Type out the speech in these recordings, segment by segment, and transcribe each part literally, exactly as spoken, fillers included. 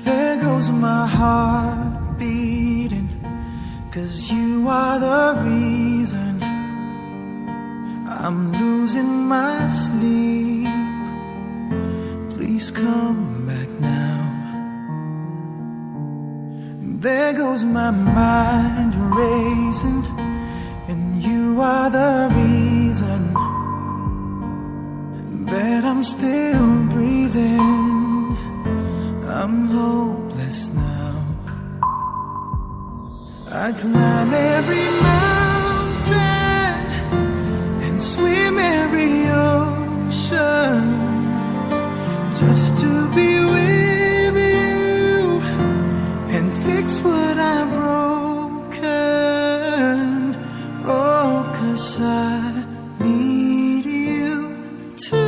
There goes my heart beating, 'cause you are the reason I'm losing my sleep. Please come back now. There goes my mind racing, and you are the reason that I'm still breathing. I'm hopeless now. I climb every mountain and swim every ocean just to be with you and fix what I've broken. Oh, 'cause I need you to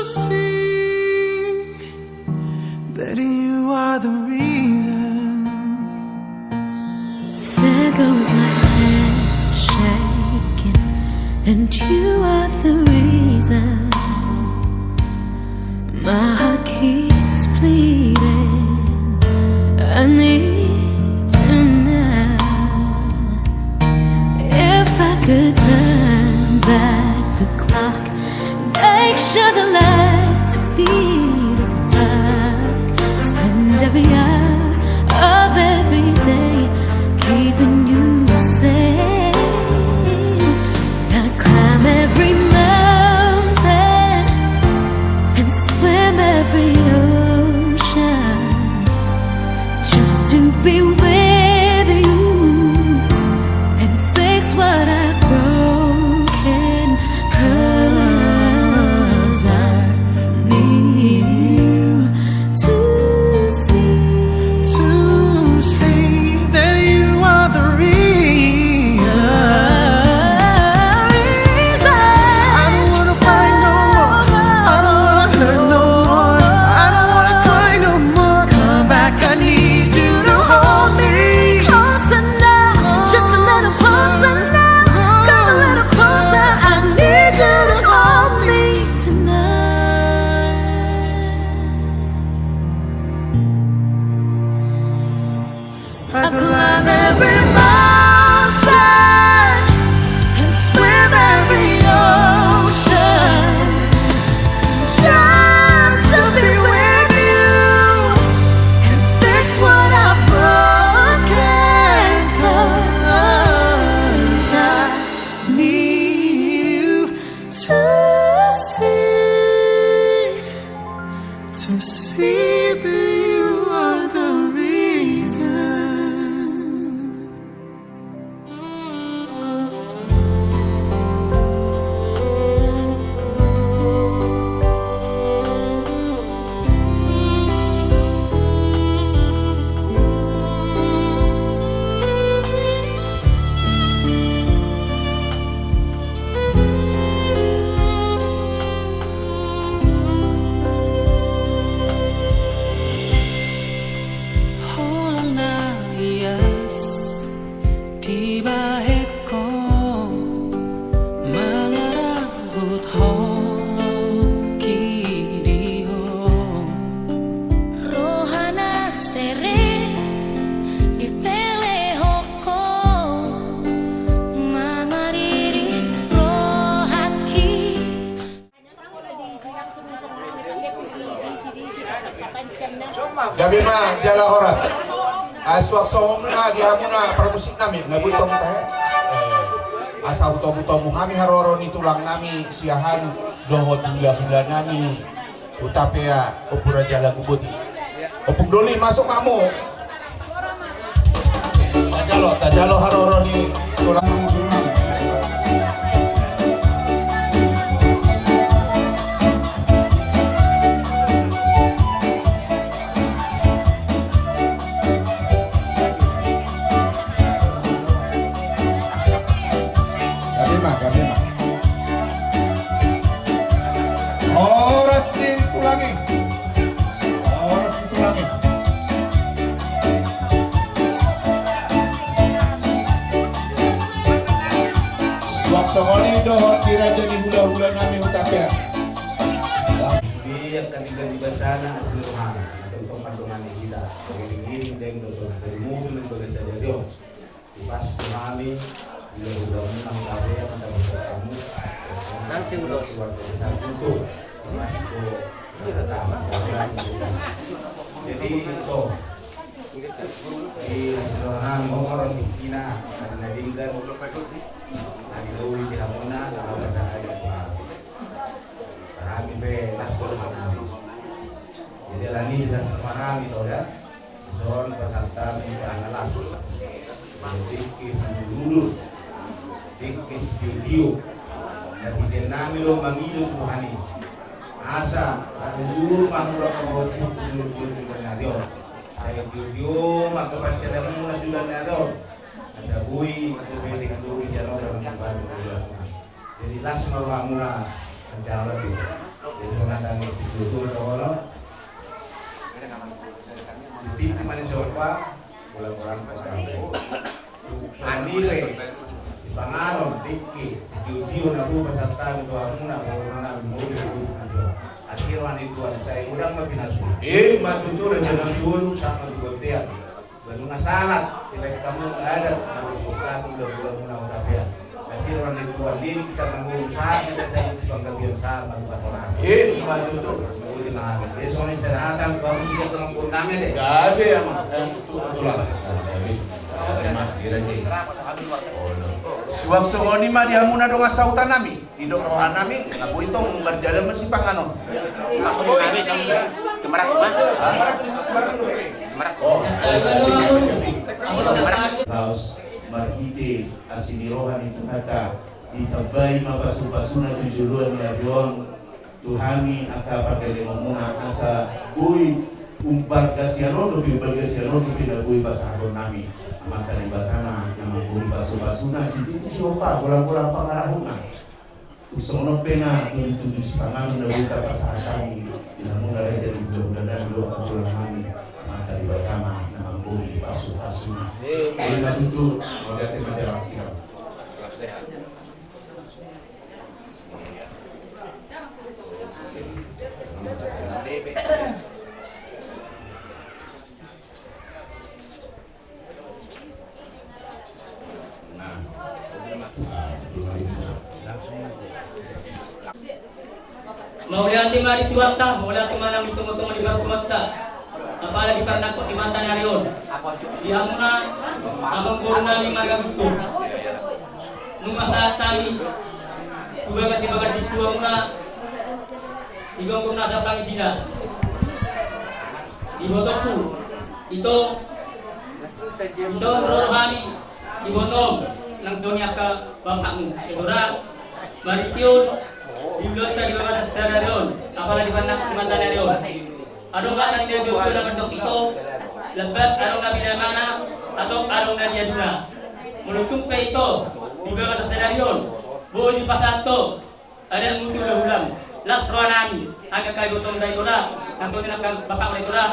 see that you are the reason. There goes my head shaking, and you are the reason. My heart keeps bleeding. I need you now. If I could turn back the clock, make sure the light to feed the dark. Spend every hour of every day keeping you safe. I climb every mountain and swim every ocean just to be with you and fix what I've broken. 'Cause I need you to see, to see that you are the reason. I don't wanna fight no more. I don't wanna hurt no more. I don't wanna cry no more. Come back, I need you to hold me closer now. Just a little closer now. Come a little closer. I need you to hold me tonight. I climb every mountain and swim every ocean just to be with you and fix what I've broken. 'Cause I need you to see, to see that you are the reason. Holong na ias dibahen ho mangarahut holongki di ho. Roha na serep dipelehon ho mangaririt rohangki. Gabe ma jala horas. Asa suang songon na di hamuna parmusik nami, na boi tong tahe. Asa hutomu-tomu hami haroro ni tulang nami Siahaan dohot hula-hula nami Hutapea, Ompu Raja Lagu Boti. Ompung Doli, masuk ma hamu. Tajalo, tajalo haroro ni tulang. Gabe ma, gabe ma. Horas ni tulang i. Horas ni tulang i. Suang songon i dohot di raja ni hula-hula nami Hutapea. Biar kami bagi bencana di rumah, tentang pandangan kita. Jadi mutu ning bagasan jari on. Di pas tsunami, di lagu-lagu nang kabea, mata buka kamu. Nanti ulos. Keluarga besar itu. Termasuk ke. Jadi itu. Di sekolah nomor di Cina, karena dingin. Tadi dulu di hamuna, kalau ada apa. Kami pe las roha nami. Jadi alani las roha nami to ya. Dison pasahat hami tu angka las. Tingki sujur-ujur. Tingki sitio-tio. Tapi dia nami do mangido Tuhan i. Asa, sujur-ujur mangulang kebosip sujur-ujur di tengah dia. Saya sitio-tio maka pacaran muna juga nado. Asa boi, itu bete kanduri dia nongkrong di baru dia. Jadi las ma rohamuna. Jadi songon i tutu do olo. Di tingki mani sopa. Bola-bola pas kami. Songon i re. Di panganon tingki. Di ujio na bu pasahat tu hamuna. Bola na bu. Akhir mani tuan saya udang ma pinasu. Eh, ma tutu re, jangan dulu sama tu bontean. Ba nunga sahat, dibaen hamu adat, marhite hamu do, mula-mula utapian. Kasih orang di tuan diri, kita mangurus sahat, kita cari tukang gabian sahat, baru kita orang. Eh, bantu tu. Mangurus dengan adat. Jadi, soalnya saya datang, baru sih kita mangurus nama deh. Gabe, Amang. Eh, tulang. Gabe. Gabe, Mas. Kira-kira. Suang songon i ma di hamuna dongan sahuta nami. Didok roha nami, na boi tong marjalan ma sipanganon. Laos marhite asi ni roha ni Tuhanta, ditambai ma pasu-pasuna tu joloan ni ari on, tu hami angka pardalananmuna asa boi umbagas sian on dope, umbagas sian on dope na boi pasahaton nami. Amanta Debata ma na mamboi pasu-pasuna, sititi siompa, golang-golang pangarahutna. Songon on pe na tudu-tudu sipanganon na boi tapasahat hami di hamuna raja ni hulahula nami dohot tulang nami. Amanta Debata ma na mamboi pasu-pasuna. Ima tutu, mauliate ma jala. Mauliate ma di Tuhanta, mauliate ma nang di tonga-tonga ni parpunguanta. Apala di parnangkok ni mata ni ari on. Di hamuna, amangboru nami marga Gutto. Nunga sahat hami, tu bagas ni bagas di tuamuna, di gomgom nasa pangisida. Di botongku, ito, ito ro hami, di botong, nang songon i angka bapakmu, Daitora, maritius, di ulaonta di bagas sadari on, apala di parnangkok ni mata ni ari on. Adong hata ni na jolo na mandok ito, lambat adong na pinamana, atau adong na niaduna. Molo tung pe ito, di bagas sadari on, boi dipasahat ho adatmu tu hulahulam. Las roha nami, angka ibotongmu Daitora, nang songon i angka bapakmu Daitora,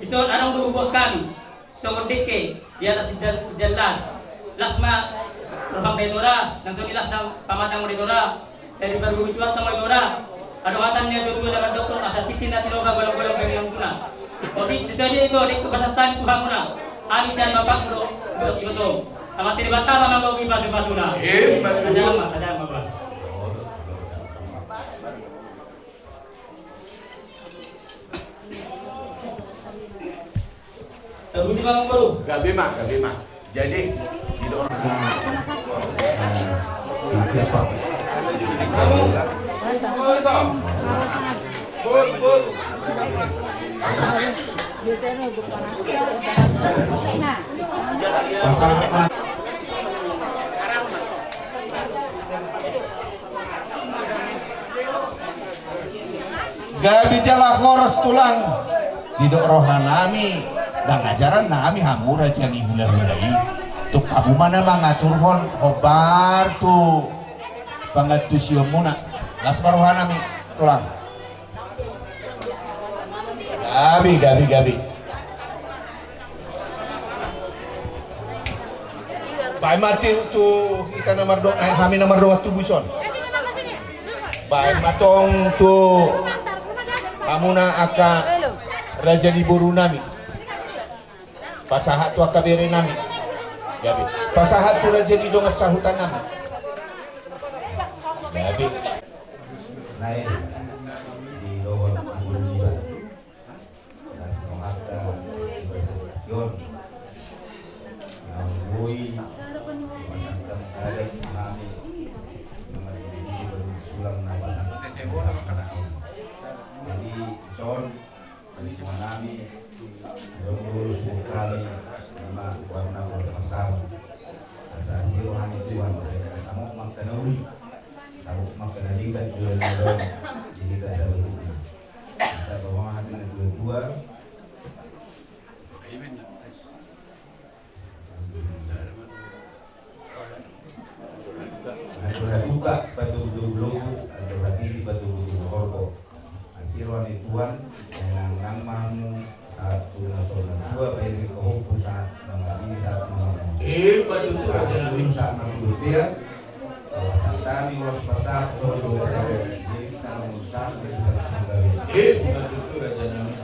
dison adong do huboan hami songon dengke di atas inda-, indahan las. Las ma roham Daitora, nang songon i las ma pamatangmu Daitora. Sai dipargogoi Tuhanta ma Daitora. Adong hata ni na jolo na mandok, asa tintin na tinopa, golang-golang pangarahutna. Otik, sai songon i do dengke pasahat hami tu hamuna. Hami sian bapakmu dohot ibotom. Amanta Debata ma manggohi pasu-pasuna. Amen. Tajam ma, tajam ma, Bang. Tarusi ma, Bro. Gabe ma, gabe ma. Jadi, di dorong. Pasangan. Gabe jala horas tulang. Didok roha nami, ndang ajaran nami hamu raja ni hulahula i. Tung hamu ma na mangaturhon hombar tu pangantusionmuna. Las ma roha nami tulang. Gabe, gabe, gabe. Baen ma tu hita na mardongan, eh, hami na mardongan tubu dison. Baen ma tong tu hamuna angka raja ni boru nami. Pasahat tu angka bere nami. Gabe. Pasahat tu raja ni dongan sahuta nami. Gabe. Nai di dohot guru niba. Las rohanta di basa tion. Naung boi pasangkan adat nami. Nama di sulang nama. Jadi son. Jadi semanami, dong dulu suka kami, nama warna warna sama. Asa siro hanya Tuhan, saya kata mau makan uli, tahu makan uli kan jual jual, jadi kita ada uli. Kita bawa hati dua dua. Andora tuka patudu lobu, andora tiri patudu horbo. Asiro ni Tuhan, nang nang mamu, satu na sona dua, beri kohompu sa, nang abini satu mamu. Eh, patudu raja nami. Sa mamu dia, bahwa santani was patah, dohot dohot sa, ini tanah musa, ini tanah musa. Eh, patudu raja nami.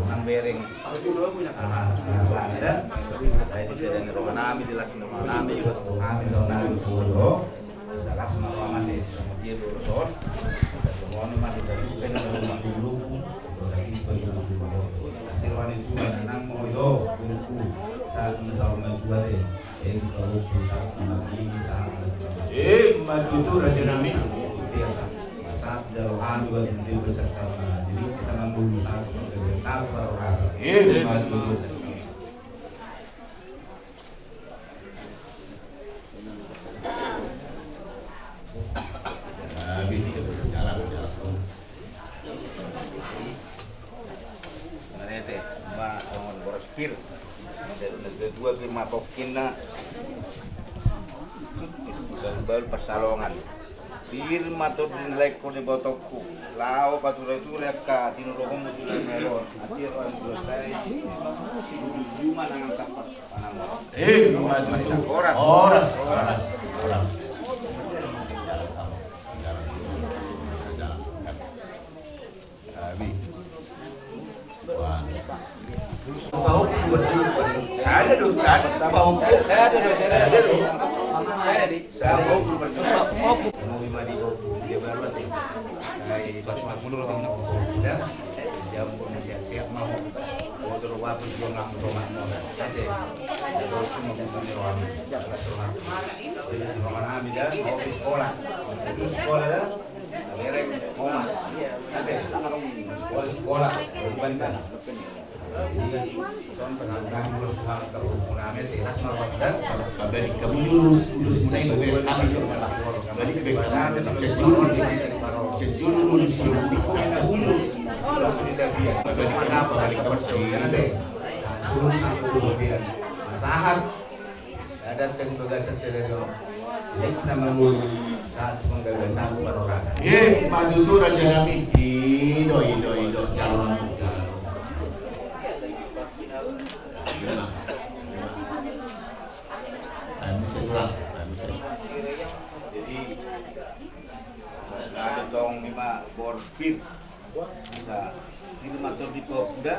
Nang bereng. Aha, aha, aha. Baik, di dalam roha nami, di las roha nami, di las roha nami, di las roha nami. Eh, ma tutu raja nami. Eh, ma tutu. Manete ma songon boras pir. Dua pir ma pokkinna. Baru pas salongan. Pir ma tondin laengku ni ibotongku. Laho pature-ture angka tinuruhonmu tu na meron. Atir on dua sai. Juma nangan tapas. Eh, horas, horas, horas, horas. Sada do, sada. Sada do, sada do. Sada do. Tahan. Ada tim bagasan sedang. Ini kita mangul saat penggagasan parora. Eh, ma tutu raja nami. Ido, ido, ido. Jangan. Jadi, ada tong lima borpit. Bisa, ini motor di Papua.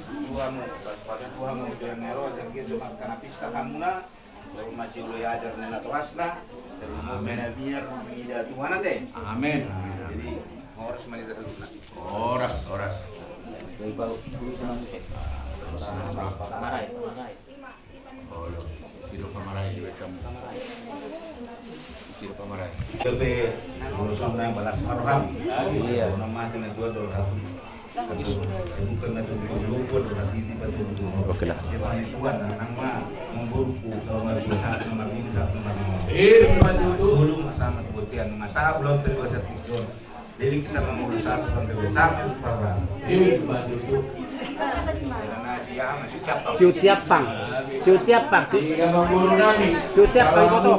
Tuhan, pas pada Tuhan mau biar nero, dan dia cuma kena pista hamuna, baru masih ulo ajar nena terasna, dan mau bina biar mida Tuhan ate. Amin. Jadi, horas manita dulu. Horas, horas. Marai, marai. Olo, siro pamarai di wekam. Siro pamarai. Gabe urusan yang balas marham. Iya. Nama masih na dua dolar. Bukan na tujuh puluh dolar, ini betul. Oke lah. Dia pamit Tuhan, nang ma memburukku sama dua saat nomor ini, saat nomor lima. Eh, betul. Dulu sama sebutin masa ulang terus. Jadi kita mangolu satu sampai satu parang. Eh, ma tutu. Karena dia Siutiapang. Siutiapang. Siutiapang, iboto.